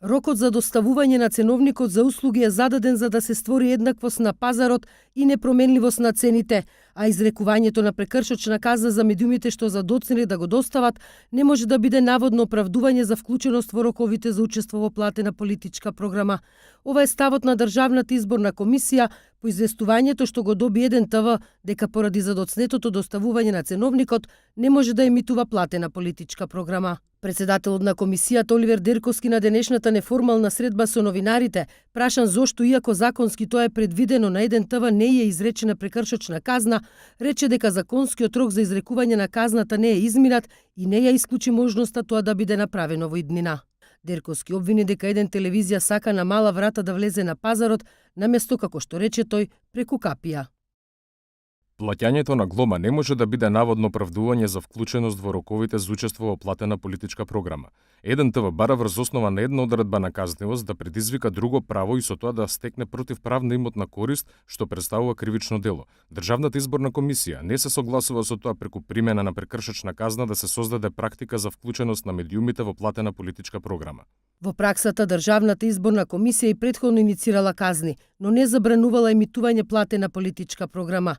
Рокот за доставување на ценовникот за услуги е зададен за да се створи еднаквост на пазарот и непроменливост на цените, а изрекувањето на прекршочна казна за медиумите што задоцнели да го достават не може да биде наводно оправдување за вклученост во роковите за учество во платена политичка програма. Ова е ставот на Државната изборна комисија по известувањето што го доби еден ТВ дека поради задоцнетото доставување на ценовникот не може да емитува платена политичка програма. Председателот на комисијата Оливер Дерковски на денешната неформална средба со новинарите, прашан зошто иако законски тоа е предвидено на еден ТВ не е изречена прекршочна казна, рече дека законскиот рок за изрекување на казната не е изминат и не ја исклучи можноста тоа да биде направено во иднина. Дерковски обвини дека еден телевизија сака на мала врата да влезе на пазарот, наместо како што рече тој, преку капија. Плаќањето на глоба не може да биде наводно оправдување за вклученост во роковите за учество во платена политичка програма. Еден ТВ бара врз основа на една одредба на казнивост да предизвика друго право и со тоа да стекне противправна имотна корист, што представува кривично дело. Државната изборна комисија не се согласува со тоа преку примена на прекршочна казна да се создаде практика за вклученост на медиумите во платена политичка програма. Во праксата Државната изборна комисија и претходно иницирала казни, но не забранувала емитување платена политичка програма.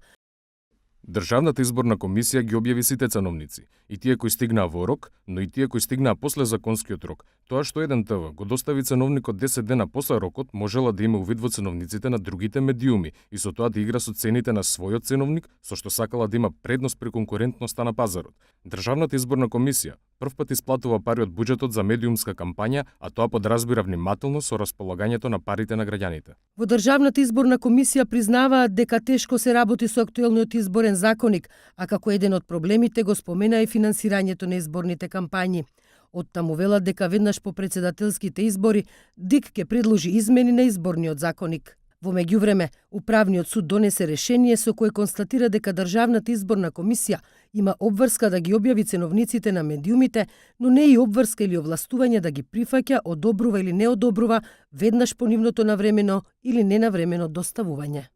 Државната изборна комисија ги објави сите ценовници, и тие кои стигнаа во рок, но и тие кои стигнаа после законскиот рок. Тоа што еден ТВ го достави ценовникот 10 дена после рокот, можела да има увид во ценовниците на другите медиуми и со тоа да игра со цените на својот ценовник, со што сакала да има предност при конкурентноста на пазарот. Државната изборна комисија првпат исплатува пари од буџетот за медиумска кампања, а тоа подразбира внимателно со располагањето на парите на граѓаните. Во Државната изборна комисија признаваат дека тешко се работи со актуелниот изборен законник, а како еден од проблемите го спомена и финансирањето на изборните кампањи. Оттаму велат дека веднаш по председателските избори ДИК ќе предложи измени на изборниот законник. Во меѓувреме, Управниот суд донесе решение со кое констатира дека Државната изборна комисија има обврска да ги објави ценовниците на медиумите, но не и обврска или овластување да ги прифаќа, одобрува или не одобрува веднаш по нивното навремено или ненавремено доставување.